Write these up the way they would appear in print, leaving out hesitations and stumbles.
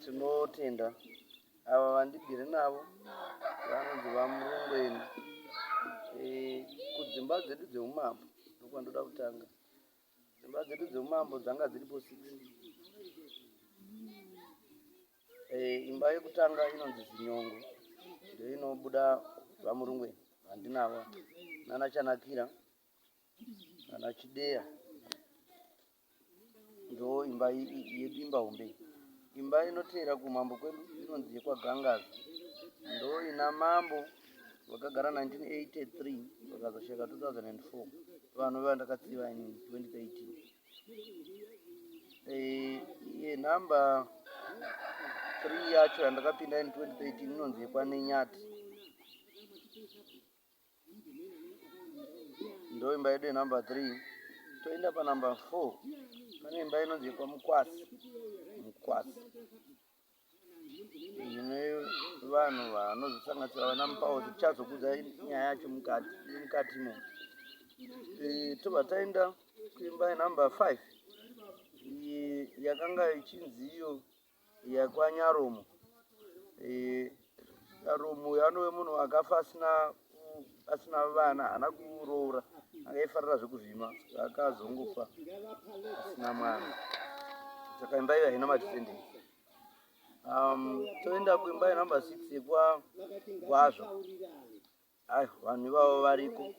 Tinotenda ava vandigere navo vanonzi VaMurungweni. Kudzimba dzedu dzeumambo ndokwandoda kutanga. Dzimba dzedu dzeumambo dzanga dziripo 6. Imba yekutanga inonzi Zinyongo, ndoinobuda VaMurungweni vandinavo nana Chanakira nana Chideya. Ndo imba yedu, imba hombe. Imba inoteera kumambo kwedu inonzi yekwaGangazi, ndo ina mambo vakagara 1983, vakazosheka 2004, vanhu vandakatsiva inini 2013. Yenhamba 3 yacho yandakapinda in 2013 inonzi yekwaNenyati, ndo imba yedu yenumber 3. Toenda panumber 4, pane imba inonzi yekwaMukwasi. Mukwasi ine vanhu vanozosanganisira vana Mupauzi, tichazokudza nyaya yacho mukati mukatimo. Tobva taenda kuimba yenumber 5 yakanga ichinzi iyo yekwaNyaromo. Nyaromo uyo anove munhu akafa asina vana, haana kuroora, akaifarira zvekuvhima, akazongofa asina mwana, saka imba iyo haina madescendants. Toenda kuimba yenumber 6 yekwaGwazvo. Ai, vanhu ivavo variko,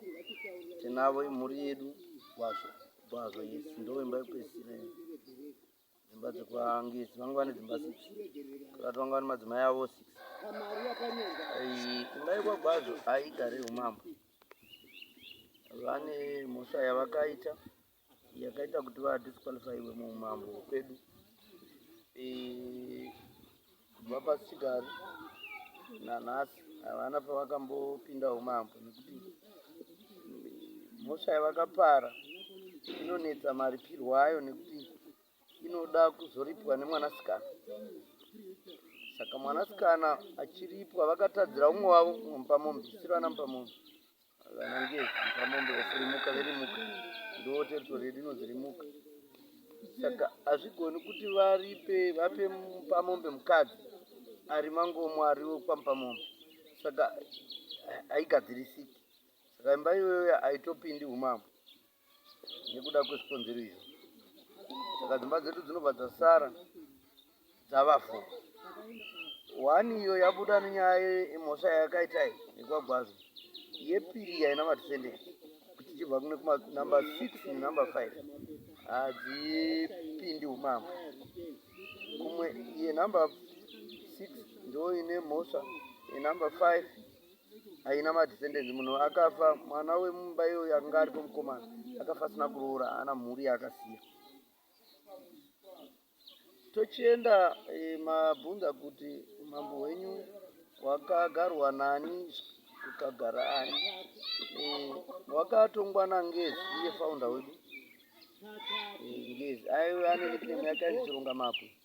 tinavo, imhuri yedu. Gwazvo, Gwazvo, yes, ndo imba yekupedzisira. Dzimba dzekwaNgezi vanga vane dzimba 6, kurati vanga vane madzimai avo 6. Imba yekwaGwazvo haigare umambo. Vane mhosva yavakaita yakaita kuti vadisqualifyiwe muumambo kwedu. Kubva pasichigare nanhasi havana pavakambopinda umambo, nekuti mhosva yavakapara inonetsa maripirwo ayo, nekuti inoda kuzoripwa nemwanasikana. Saka mwanasikana achiripwa, vakatadzira umwe wavo Mupamombe, siri vana Mupamombe, vana Ngezi Mupamombe vefurimuka, verimuka, ndo territory yedu inonzi Rimuka. Saka hazvigoni kuti varipe, vape Mupamombe mukadzi ari mangomo ariwo kwaMupamombe, saka haigadzirisiki. Saka imba iyoyo haitopindi umambo nekuda kwezvikonzero izvo. Saka dzimba dzedu dzinobva dzasara dzava four. One iyo yabuda nenyaya yemhosva yayakaita iyi yekwaGwazvo, yepiri haina madescendants. Kuti tichibva kune kunumber 6 nenumber 5 hadzipindi umambo. Kumwe yenumber 6 ndo ine mhosva, yenumber 5 haina madescendants. Munhu akafa, mwana wemumba iyoyo akanga aripo mukomana, akafa asina kuroora, haana mhuri yaakasiya. Tochienda mabvunza kuti umambo hwenyu hwakagarwa nani, kukagara ani. Hwakatongwa naNgezi, iye founder wedu. Ngezi aive ane nickname yake ainzi Chironga Mapwe.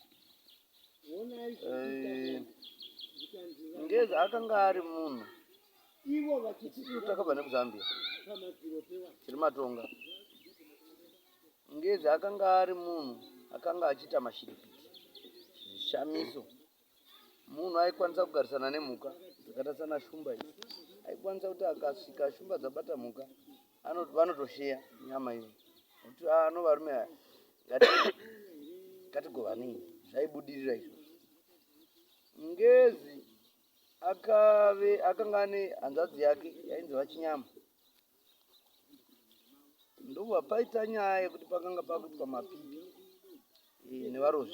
Ngezi akanga ari munhu, isusu takabva nekuZambia, tiri Matonga. Ngezi akanga ari munhu akanga achiita mashiripiti, zvishamiso. Munhu aikwanisa kugarisana nemhuka dzakaita sana shumba idzi. Aikwanisa kuti akasvika shumba dzabata mhuka, vanotosheya nyama iyo, kuti ano varume aya ngatigovanei. Zvaibudirira izvozvo. Ngezi akave akanga ane hanzvadzi yake yainzi VaChinyama. Ndobva paita nyaya yekuti pakanga pakuitwa mapipi nevarozvi.